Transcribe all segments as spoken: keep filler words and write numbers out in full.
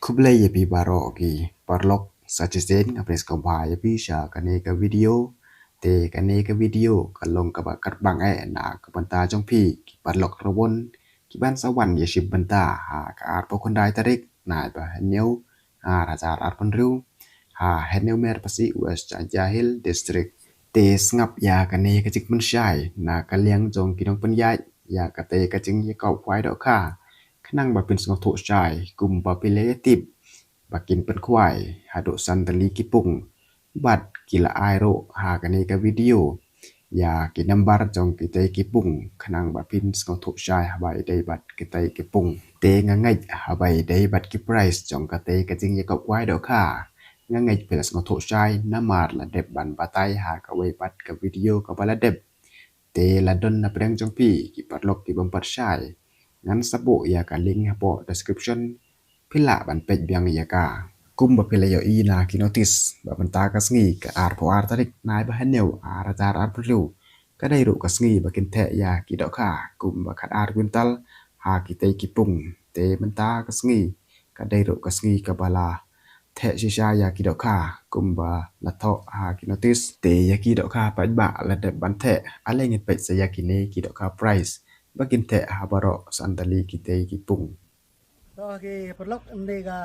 Khublei ïa phi baroh ki paralok, sa shisien nga pdiang sngewbha ïa phi sha kane ka video. Te kane ka video ka long kaba kyrpang eh na ka bynta jong phi ki paralok ruh, ki ban sa wan ïa shim bynta ha ka arphew khyndai tarik Naiba hynñiew, ar hajar arphew hynriew, ha Hynñiewmer Phasi, West Jaintia Hills District. Te sngap ïa kane ka jingpynshai na ka liang jong ki nongpynïaid ïa kata ka jingïakop khwai dohkha, khnang ba phin sngewthuh shai kumba phi la ïa tip ba kin pynkhwai haduh san tylli ki pung. Bad ki la ai ruh ha kane ka video ïa ki number jong kita ki pung, khnang ba phin sngewthuh shai haba ïadei bad kita ki pung. Te nga ngeit haba ïadei bad ki prize jong kata ka jingïakop khwai dohkha, nga ngeit phi la sngewthuh shai namar la dep ban batai ha kawei pat ka video kaba la dep. Te la don na pdeng jong phi ki paralok ki bym pat shai, ngan sa buh ïa ka link hapoh description, phi lah ban peit biang ïa ka. Kumba phi la ïohi na ki notice ba mynta ka sngi ka arphew ar tarik Naiba hynñiew, ar hajar arphew hynriew, ka dei ruh ka sngi ba kin theh ïa ki dohkha kumba khatar kwintal ha kita ki pung. Te mynta ka sngi ka dei ruh ka sngi kaba la theh shisha ïa ki dohkha kumba la thoh ha ki notice. Te ïa ki dohkha paidbah la dep ban theh. Ale ngin peit sa ïa kine ki dohkha prize ba kin theh ha baroh san tylli kita ki pung. To ki paralok, ynda ka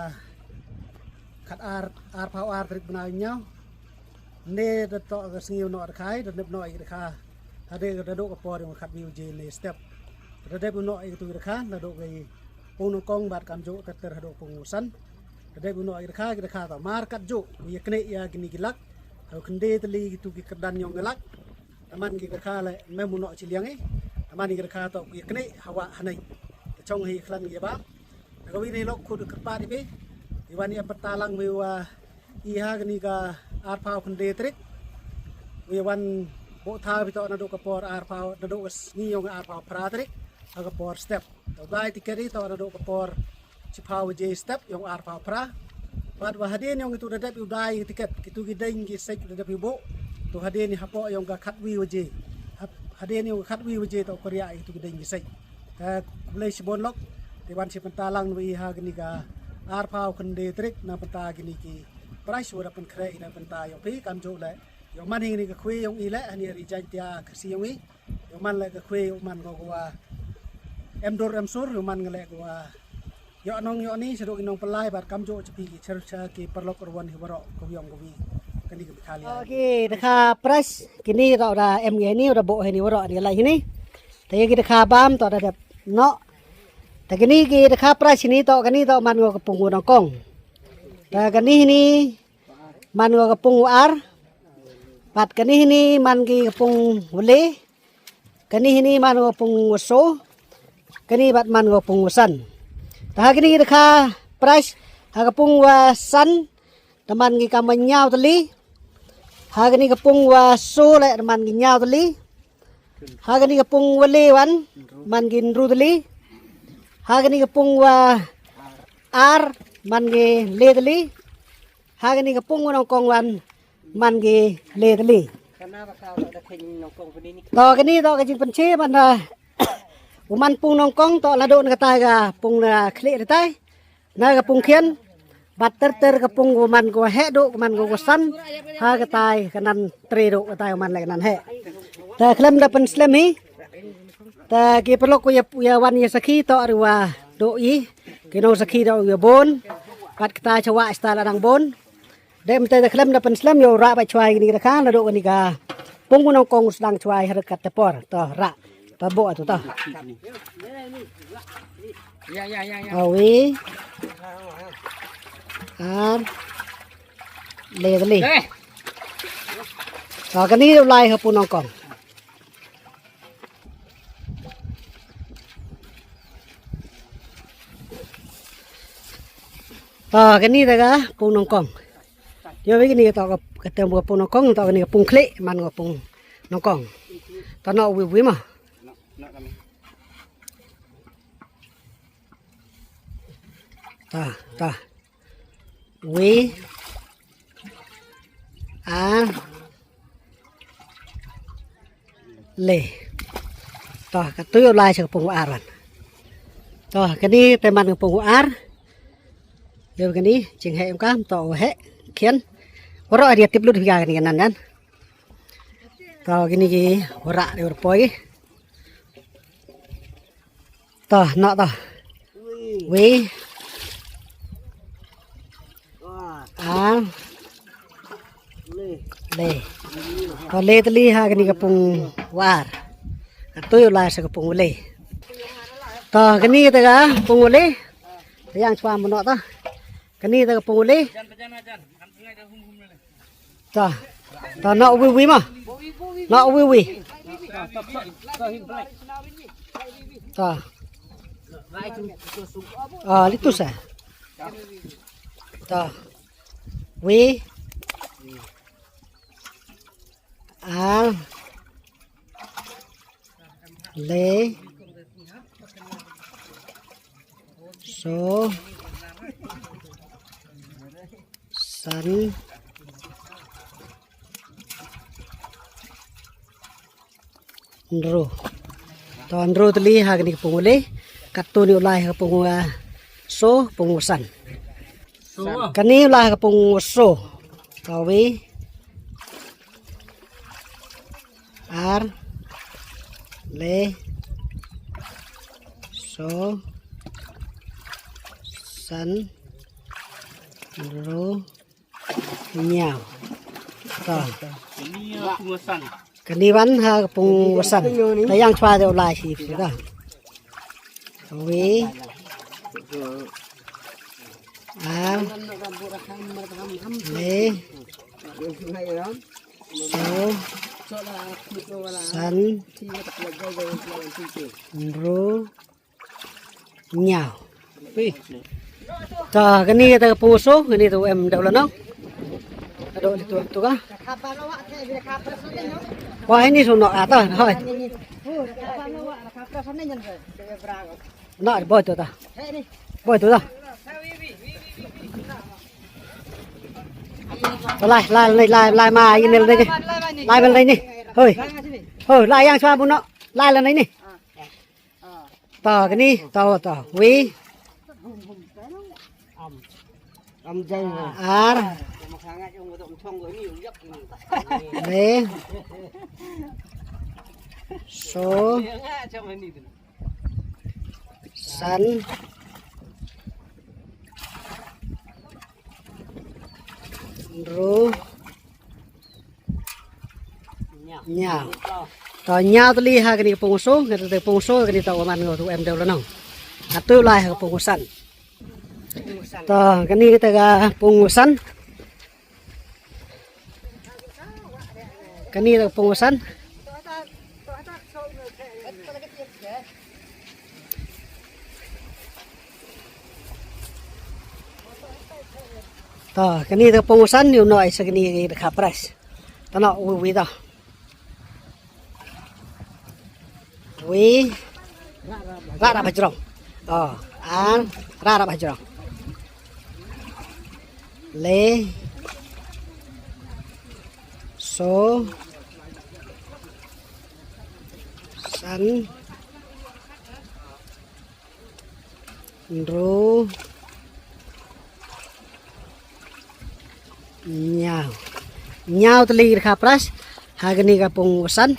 khatar, arphew ar tarik bnai hynñiew. Ynda da toh ka sngi u noh da khai, da nep noh ïa ka da kha. Hadien ka da duh ka por ïa ka khatwei baje ne step. Da dep u noh ïa ka tu da kha, da duh ka pung nyngkong bad kamjooh ter ter haduh pung san. Da dep u noh ïa ka da kha, ka da kha ta mar kat juh u ïa knieh ïa kine ki lak. Haduh khyndai tylli ki tu ki kyrdan ïong ki lak. Taman ki kyrkha le mem u noh chiliang i. Taman ki kyrkha to ki knieh hawa hanai. Te chong hi khlan ki ba. Te ka wi ni lok khut kyrpad i pi. I wan i em pynta lang wi wa i ha kani ka arphew khyndai tarik. Wi wan bo tha wi to na do ka por arphew, na do ka sngi ïong arphew phra tarik. Ha ka por step. Te u dai tiket i to na do ka por shiphew baje step ïong arphew phra. Bad wa hadien ïong itu da dep u dai tiket, kitu ki ding ki sek da dep u bo. Tu hadien i hapoh ïong ka khatwei baje. Hap-, hadien ïong ka khatwei baje to koria itu ki ding ki sek. Te khublei shibun lok, te wan shi pynta lang wi ha kani ka arphew khyndai tarik na pynta kini ki prize wa da pynkhreh na pynta ïong phi kamjooh le. Ïong man hi kani ka khwai ïong i le, hani ri Jaintia Khasi ïong i. Ïong man le ka khwai ïong man ko wa em dur em sur, ïong man le ko wa ïong nong ïong ni, shaduh ki nongpynlai bad kamjooh cha phi ki cher cha ki paralok ruh wan hi waroh, ko ïong ko wi. Kani ka bikha liang. Okay, da kha prize, kini to da em ngi ni, da bo hi ni waroh ni lai hi ni. Te ki da kha bam to da dep noh. Te kini ki da kha prize ni to, kani to man ngo ka pung u nongkong. Te kani ni man ngo ka pung u ar. Bad kani ni man ki ka pung u le. Kani hini man ngo pung wa so. Kani bad man ngo pung wa san. Ta ha kini da kha prize ha ka pung wa san. Ta man ngi ka man ñiaw tali. Ha kini ka pung wa so le ta man ngi ñiaw tali. Ha kini ka pung wa le wan man ngi nru tali. Ha kini ka pung wa ar man ngi le tali. Ha kini ka pung wa nongkong wan man ngi le tali. To kini to ka jingpynche man da u man pung nongkong to la do na katai ka pung na khlieh katai. Na ka pung khian bad ter ter ka pung u man ko heh do, u man ko san ha katai ka nan tre do, katai u man le ka nan heh. Ta khlem da pynslem hi. Ta ki paralok ko ïa, ïa wan ïa sakhi to ri wa do i. Ki nong sakhi do ïa bun. Bad katai chawa sta la dang bun. Dei mynta da khlem da pynslem ïoh rah ba chwai kini ka da kha, naduh kani ka pung u nongkong u sdang chwai ha ryngkat te por. To rah. To buh tu to. Awi. Ar. Le le. To kani u lai ha pung nongkong. To kani da ka pung nongkong. Yo wi kani to ka, ka tem ka pung nongkong, to kani ka pung khlieh man ka pung nongkong. To no wi wi ma. Ta ta. Wi. Ar. Le. To ka tu u lai sha ka pung wa ar wan. To kani te man ka pung wa ar. Ïa kani jingeh em kam to heh khian. Waro dia tip lut phi kani kanan kan. To kini ki wara de wara poi. To na to. Wi. Ar. Le. To le tylli ha kani ka pung war. Katto u lai sa ka pung le. To kani ta ka pung le. Yang chwa mo no to. Kani ta ka pung le. To. To no wi wi ma. No wi wi. To. Ah, litus ah. To. Wi. Ar. Le. So. San. Hynriew. To hynriew tylli ha kani ka pung le. Katto ni u lai ha ka pung so, pung san. Kani u lai ha ka pung so. To wi. Ar. Le. So. San. Hynriew. Hynñiew. To. Kani wan ha ka pung san. Ta yang chwa de u lai shi shi ta. Wi. Ar. Le. So. San. Hynriew. Hynñiew. Ta kani ta ka pung so, kani ta em da u la nong. Ado li tu tu ka. Wa ini so no ata hoi. Na boi tu ta. Boi tu ta. Lai lai lai lai lai ma ini lai ni. Lai bel lai ni. Hoi. Hoi lai yang sa bu no. Lai lai ni. To kani to to wi. Ar. Le. So. San. Hynriew. Hynñiew. To hynñiew tylli ha kani ka pung so, kani ka pung so, kani ta u man ngo tu em deu la nong. Katto lai ha ka pung san. To kani ta ka pung san. Kani ta ka pung san. To kani ta ka pung san ni u no ai sa kani ka kha prize. Ta no wi wi ta. Wi. Ra ra bajrong. Oh, an ra ra bajrong. Le. So. San. Hynriew. Hynñiew. Hynñiew tylli ki kha prize ha kani ka pung san.